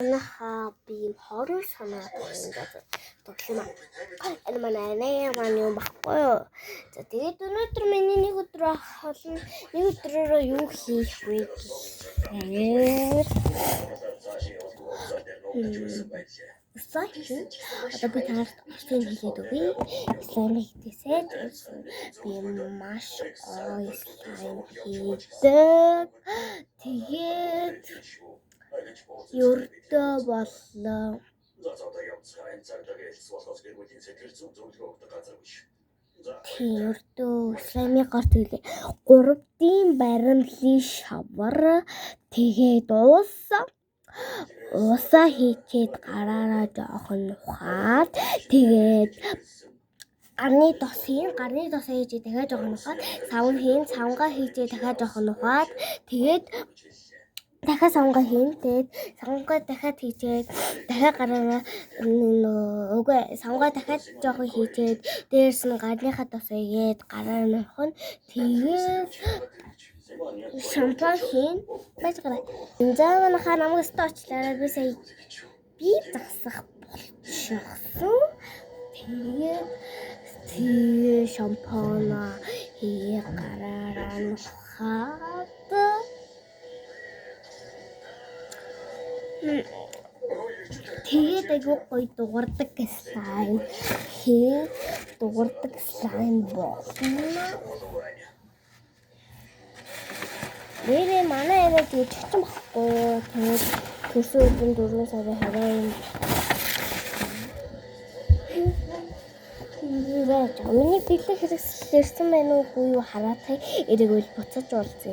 Манайхаа би юм хорон санаа ингээд тоглоом. Энэ манай нэ маань юм баггүй юу. За, тэгээд өнөөдөр миний нэг өдөр болно. Нэг өдрөөрөө юу хийх вэ гэхээр slime. Одоо би танарт орсын хэлээд өгье. Slime хийдээсэй. Би маш гоё slime хийдэг. Тэгээд ердөө боллоо. Тийм, ердөө slime-ийн гар тэглээ. 3D-ийн баримлын шавар, тэгээд уус уусаа хийчээд гараараа жоохон ухаад, тэгээд гарны дос хийн, гарны дос хийжээ, дахиад жоохон ухаад, савн хийн, савнгаа хийжээ, дахиад жоохон ухаад, тэгээд дахиад савнгаа хийн, тэгээд савнгаа дахиад хийчээд, дахиад гараараа нөгөө үгүй, савнгаа дахиад жоохон хийчээд, дээрс нь гарныхаа дос хийгээд гараар нөхөн, тэгээд шампунь хийн байж гараа. За, манайхаа намайг өстө очлаарай. Би сая би засах болчихсон. Тэгээд тэгээ шампуна хийгээ гараараа нухаад, тэгээд айгүй гоё дугардаг slime хий, дугардаг slime болно. Нэрээ манай яриад жүжигчин баггүй юу. Тэгээд төрсөн өдрийн 4 сарын 20 байж. Миний бэлэг хэрэгсэл ирсэн байна уугүй юу хараад эрэгвэл буцаж уулзъя.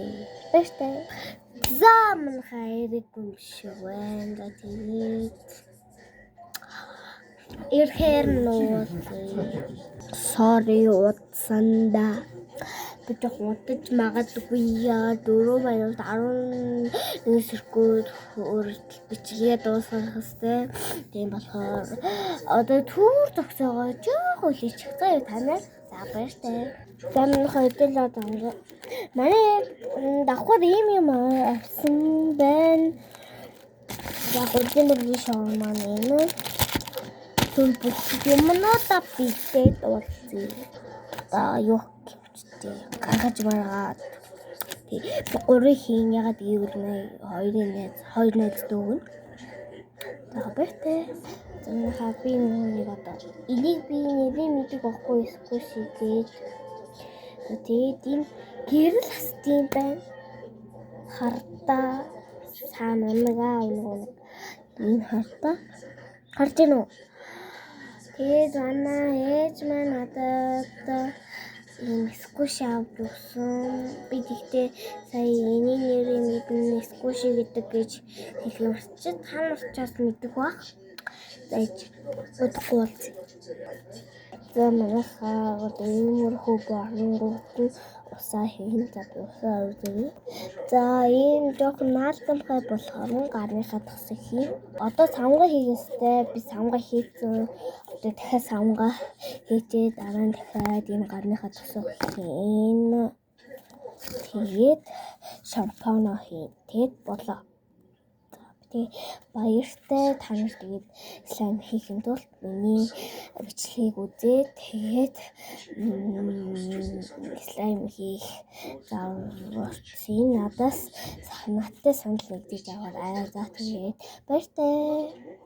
Баяртай. За, манайхаа эрэг юм шиг байна. За, тэгээд ирэхээр нь уулзъя. Sorry, удсандаа. Би жоох удаж магадгүй яа 4 минут 11 секунд хүртэл бичлэгээ дуусгах хэвээр. Тийм болохоор одоо түүр зогсоогоо жоох үлээчих. За, та нар. За, баяртай. За, манайхаа хэдэл одоо манай давхар ийм юм авсан байна. За, гурван бүргийн шоу маань энэ. Тэр бүх юмнуудаа бэлдээд уулзъя. Одоо юу гэмчтэй гаргаж маргаад тий гурван хийн, ягаад гэвэл хоёрын найз, хоёр найзтай өгнө. За, баяртай. За, манайхаа би нэг одоо энийг би нэрийг мэддэг байхгүй squishy гэж. За, тэгээд энэ гэрэл хасдсан байна. Хардаа цаана унага унаг унаг. Энэ хардаа харж гинүү. Тэгээд манай ээж маань надад ийм squishy авч өгсөн. Би тэгтээ сая энэний нэрийг мэднэ, squishy гэдэг гэж хэлэх юм чи та нар ч бас мэддэг бах. За, удахгүй уулзъя. За, манайхаа одоо иймэрхүү болонгууд нь усаа хийн. За, би усаа авъя. За, ийм жоохон наалдамхай болохоор гарныхаа тосыг хийн. Одоо савнгаа хийх ёстой. Би савнгаа хийцэн. Одоо дахиад савнгаа хийчээ, дараа нь дахиад энэ гарныхаа тосыг хийн. Тэгээд шампуно хийн. Тэгээд болоо. Тэгээ баяртай. Та нар тэгээд slime хийхин тулд миний бичлэгийг үзээд, тэгээд slime хийх зааварчийг надаас надтай санал нэгдэж аваарай. За, тэгээд баяртай.